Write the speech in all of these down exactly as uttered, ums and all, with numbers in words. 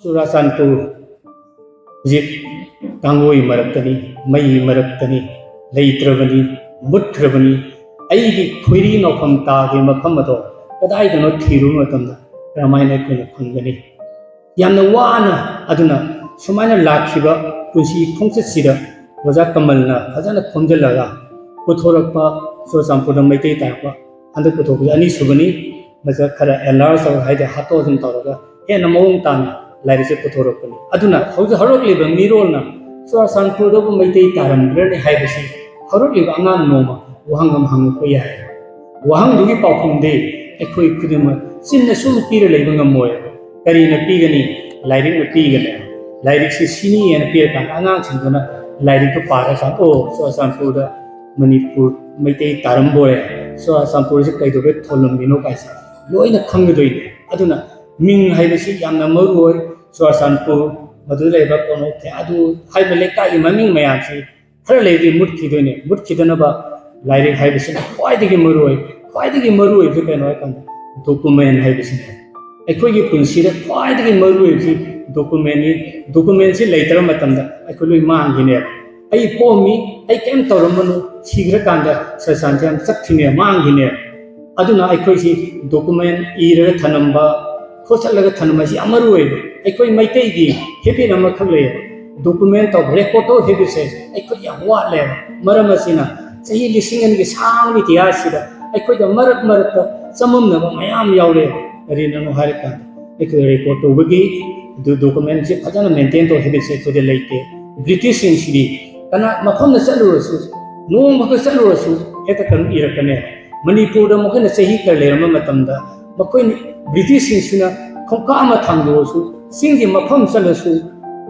ꯆꯨꯔꯥꯆꯥꯟꯄꯨꯔ ꯍꯧꯖꯤꯛ ꯀꯥꯡꯂꯣꯏ ꯃꯔꯛꯇꯅꯤ, ꯃꯩ ꯃꯔꯛꯇꯅꯤ, ꯂꯩꯇ꯭ꯔꯕꯅꯤ, ꯃꯨꯠꯈ꯭ꯔꯕꯅꯤ꯫ ꯑꯩꯒꯤ ꯈꯣꯏꯔꯤ ꯅꯥꯎꯐꯝ ꯇꯥꯈꯤꯕ ꯃꯐꯝ ꯑꯗꯣ ꯀꯗꯥꯏꯗꯅꯣ ꯊꯤꯔꯨꯕ ꯃꯇꯝꯗ ꯀꯔꯝꯍꯥꯏꯅ ꯑꯩꯈꯣꯏꯅ ꯐꯪꯒꯅꯤ? ꯌꯥꯝꯅ ꯋꯥꯅ ꯑꯗꯨꯅ ꯁꯨꯃꯥꯏꯅ ꯂꯥꯛꯈꯤꯕ ꯄꯨꯟꯁꯤ ꯈꯣꯡꯆꯠꯁꯤꯗ ꯑꯣꯖꯥ ꯀꯃꯜꯅ ꯐꯖꯅ ꯈꯣꯝꯖꯤꯜꯂꯒ ꯄꯨꯊꯣꯔꯛꯄ ꯆꯨꯔꯥꯆꯥꯟꯄꯨꯔꯗ ꯃꯩꯇꯩ ꯇꯥꯔꯛꯄ ꯍꯟꯗꯛ ꯄꯨꯊꯣꯛꯄꯁꯦ ꯑꯅꯤꯁꯨꯕꯅꯤ꯫ ꯃꯁꯤꯗ ꯈꯔ enlarge ꯇꯧꯔ, ꯍꯥꯏꯗꯤ ꯍꯥꯠꯇꯣꯛ ꯍꯥꯖꯤꯟ ꯇꯧꯔꯒ ꯍꯦꯟꯅ ꯃꯑꯣꯡ ꯇꯥꯅ ꯂꯥꯏꯔꯤꯛꯁꯦ ꯄꯨꯊꯣꯔꯛꯄꯅꯤ꯫ ꯑꯗꯨꯅ ꯍꯧꯖꯤꯛ ꯍꯧꯔꯛꯂꯤꯕ ꯃꯤꯔꯣꯜꯅ ꯆꯨꯔꯥꯆꯥꯟꯄꯨꯔꯗꯕꯨ ꯃꯩꯇꯩ ꯇꯥꯔꯝꯕ꯭ꯔꯅꯦ ꯍꯥꯏꯕꯁꯤ ꯍꯧꯔꯛꯂꯤꯕ ꯑꯉꯥꯡ ꯅꯣꯡꯃ ꯋꯥꯍꯪ ꯑꯃ ꯍꯪꯉꯛꯄ ꯌꯥꯏ꯫ ꯋꯥꯍꯪꯗꯨꯒꯤ ꯄꯥꯎꯈꯨꯝꯗꯤ ꯑꯩꯈꯣꯏ ꯈꯨꯗꯤꯡꯃꯛ ꯆꯤꯟꯅ ꯁꯨꯝ ꯄꯤꯔ ꯂꯩꯕ ꯉꯝꯃꯣꯏ꯫ ꯀꯔꯤꯅ ꯄꯤꯒꯅꯤ? ꯂꯥꯏꯔꯤꯛꯅ ꯄꯤꯒꯅꯤ꯫ ꯂꯥꯏꯔꯤꯛꯁꯤ ꯁꯤꯅꯤ ꯍꯥꯏꯅ ꯄꯤꯔꯀꯥꯟꯗ ꯑꯉꯥꯡꯁꯤꯡꯗꯨꯅ ꯂꯥꯏꯔꯤꯛꯇꯨ ꯄꯥꯔꯀꯥꯟꯗ, "ꯑꯣ, ꯆꯨꯔꯥꯆꯥꯟꯄꯨꯔꯗ ꯃꯅꯤꯄꯨꯔ ꯃꯩꯇꯩ ꯇꯥꯔꯝꯕ ꯑꯣꯏꯔꯦ, ꯆꯨꯔꯥꯆꯥꯟꯄꯨꯔꯁꯤ ꯀꯩꯗꯧꯕꯩ ꯊꯣꯜꯂꯝꯃꯤꯅꯣ?" ꯀꯥꯏꯁꯦ ꯂꯣꯏꯅ ꯈꯪꯒꯗꯣꯏꯅꯦ꯫ ꯑꯗꯨꯅ ꯃꯤꯡ ꯍꯥꯏꯕꯁꯤ ꯌꯥꯝꯅ ꯃꯔꯨ ꯑꯣꯏ꯫ ꯆꯨꯔꯥꯆꯥꯟꯄꯨꯔ, ꯃꯗꯨꯗ ꯂꯩꯕ ꯀꯣꯅꯣꯊꯦ, ꯑꯗꯨ ꯍꯥꯏꯕ ꯂꯩꯀꯥꯏꯒꯤ ꯃꯃꯤꯡ ꯃꯌꯥꯝꯁꯤ ꯈꯔ ꯂꯩꯔꯗꯤ ꯃꯨꯠꯈꯤꯗꯣꯏꯅꯦ꯫ ꯃꯨꯠꯈꯤꯗꯅꯕ ꯂꯥꯏꯔꯤꯛ ꯍꯥꯏꯕꯁꯤꯅ ꯈ꯭ꯋꯥꯏꯗꯒꯤ ꯃꯔꯨ ꯑꯣꯏ꯫ ꯈ꯭ꯋꯥꯏꯗꯒꯤ ꯃꯔꯨ ꯑꯣꯏꯕꯁꯤ ꯀꯩꯅꯣ ꯍꯥꯏ ꯀꯥꯟꯗ document ꯍꯥꯏꯕꯁꯤꯅꯦ꯫ ꯑꯩꯈꯣꯏꯒꯤ ꯄꯨꯟꯁꯤꯗ ꯈ꯭ꯋꯥꯏꯗꯒꯤ ꯃꯔꯨ ꯑꯣꯏꯕꯁꯤ document ꯅꯤ꯫ Document ꯁꯤ ꯂꯩꯇ꯭ꯔ ꯃꯇꯝꯗ ꯑꯩꯈꯣꯏ ꯂꯣꯏ ꯃꯥꯡꯈꯤꯅꯦꯕ꯫ ꯑꯩ ꯄꯣꯛꯑꯝꯃꯤ, ꯑꯩ ꯀꯔꯤꯝ ꯇꯧꯔꯝꯃꯅꯨ, ꯁꯤꯈ꯭ꯔꯀꯥꯟꯗ ꯁꯔꯁꯥꯟꯁꯦ ꯌꯥꯝ ꯆꯠꯈꯤꯅꯦ, ꯃꯥꯡꯈꯤꯅꯦ꯫ ꯑꯗꯨꯅ ꯑꯩꯈꯣꯏꯁꯤ document ꯏꯔꯒ ꯊꯅꯝꯕ, ꯈꯣꯠꯆꯠꯂꯒ ꯊꯅꯝꯕꯁꯤ ꯌꯥꯝ ꯃꯔꯨ ꯑꯣꯏꯕ꯫ ꯑꯩꯈꯣꯏ ꯃꯩꯇꯩꯒꯤ habit ꯑꯃꯈꯛ ꯂꯩꯌꯦꯕ, document ꯇꯧꯕ, record ꯇꯧꯕ habit ꯁꯦ ꯑꯩꯈꯣꯏ ꯌꯥꯝ ꯋꯥꯠꯂꯦꯕ꯫ ꯃꯔꯝ ꯑꯁꯤꯅ ꯆꯍꯤ ꯂꯤꯁꯤꯡ ꯑꯅꯤꯒꯤ ꯁꯥꯡꯕ ꯏꯇꯤꯍꯥꯁꯁꯤꯗ ꯑꯩꯈꯣꯏꯗ ꯃꯔꯛ ꯃꯔꯛꯇ ꯆꯃꯝꯅꯕ ꯃꯌꯥꯝ ꯌꯥꯎꯔꯦꯕ꯫ ꯀꯔꯤꯅꯅꯣ ꯍꯥꯏꯔꯀꯥꯟꯗ ꯑꯩꯈꯣꯏ record ꯇꯧꯕꯒꯤ ꯑꯗꯨ document ꯁꯦ ꯐꯖꯅ maintain ꯇꯧꯕ habit ꯁꯦ ꯑꯩꯈꯣꯏꯗ ꯂꯩꯇꯦ꯫ British ꯁꯤꯡꯁꯤꯗꯤ ꯀꯅꯥ ꯃꯐꯝꯗ ꯆꯠꯂꯨꯔꯁꯨ, ꯅꯣꯡꯃꯈꯛ ꯆꯠꯂꯨꯔꯁꯨ ꯍꯦꯛꯇ ꯀꯩꯅꯣ ꯏꯔꯛꯀꯅꯦꯕ꯫ ꯃꯅꯤꯄꯨꯔꯗ ꯃꯈꯣꯏꯅ ꯆꯍꯤ ꯈꯔ ꯂꯩꯔꯝꯕ ꯃꯇꯝꯗ ꯃꯈꯣꯏꯅ, British ꯁꯤꯡꯁꯤꯅ ꯈꯣꯡꯀꯥꯞ ꯑꯃ ꯊꯥꯡꯗꯣꯛꯑꯁꯨ ꯆꯤꯡꯒꯤ ꯃꯐꯝ ꯆꯠꯂꯁꯨ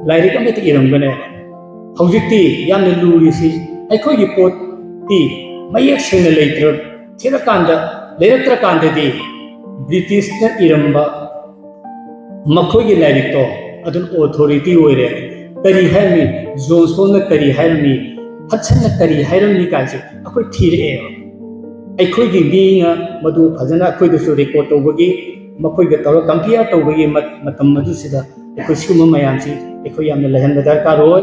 ꯂꯥꯏꯔꯤꯛ ꯑꯃꯠꯇ ꯏꯔꯝꯒꯅꯦꯕ꯫ ꯍꯧꯖꯤꯛꯇꯤ ꯌꯥꯝꯅ ꯂꯨꯔꯤꯁꯤ ꯑꯩꯈꯣꯏꯒꯤ ꯄꯣꯠꯇꯤ ꯃꯌꯦꯛ ꯁꯦꯡꯅ ꯂꯩꯇ꯭ꯔ, ꯊꯤꯔꯀꯥꯟꯗ, ꯂꯩꯔꯛꯇ꯭ꯔꯀꯥꯟꯗꯗꯤ British ꯅ ꯏꯔꯝꯕ ꯃꯈꯣꯏꯒꯤ ꯂꯥꯏꯔꯤꯛꯇꯣ ꯑꯗꯨꯝ authority ꯑꯣꯏꯔꯦ꯫ ꯀꯔꯤ ꯍꯥꯏꯔꯝꯃꯤ, ꯖꯣꯟꯁꯇꯣꯟꯅ ꯀꯔꯤ ꯍꯥꯏꯔꯝꯃꯤ, ꯍꯗꯁꯟꯅ ꯀꯔꯤ ꯍꯥꯏꯔꯝꯃꯤ ꯀꯥꯏꯁꯦ ꯑꯩꯈꯣꯏ ꯊꯤꯔꯛꯑꯦꯕ꯫ ꯑꯩꯈꯣꯏꯒꯤ ꯃꯤꯅ ꯃꯗꯨ ꯐꯖꯅ ꯑꯩꯈꯣꯏꯗꯁꯨ record ꯇꯧꯕꯒꯤ, ꯃꯈꯣꯏꯒ ꯇꯧꯔꯒ compare ꯇꯧꯕꯒꯤ ꯃ-, ꯃꯇꯝ ꯑꯗꯨꯁꯤꯗ ꯑꯩꯈꯣꯏ ꯁꯤꯒꯨꯝꯕ ꯃꯌꯥꯝꯁꯤ ꯑꯩꯈꯣꯏ ꯌꯥꯝꯅ ꯂꯩꯍꯟꯕ ꯗꯔꯀꯥꯔ ꯑꯣꯏ꯫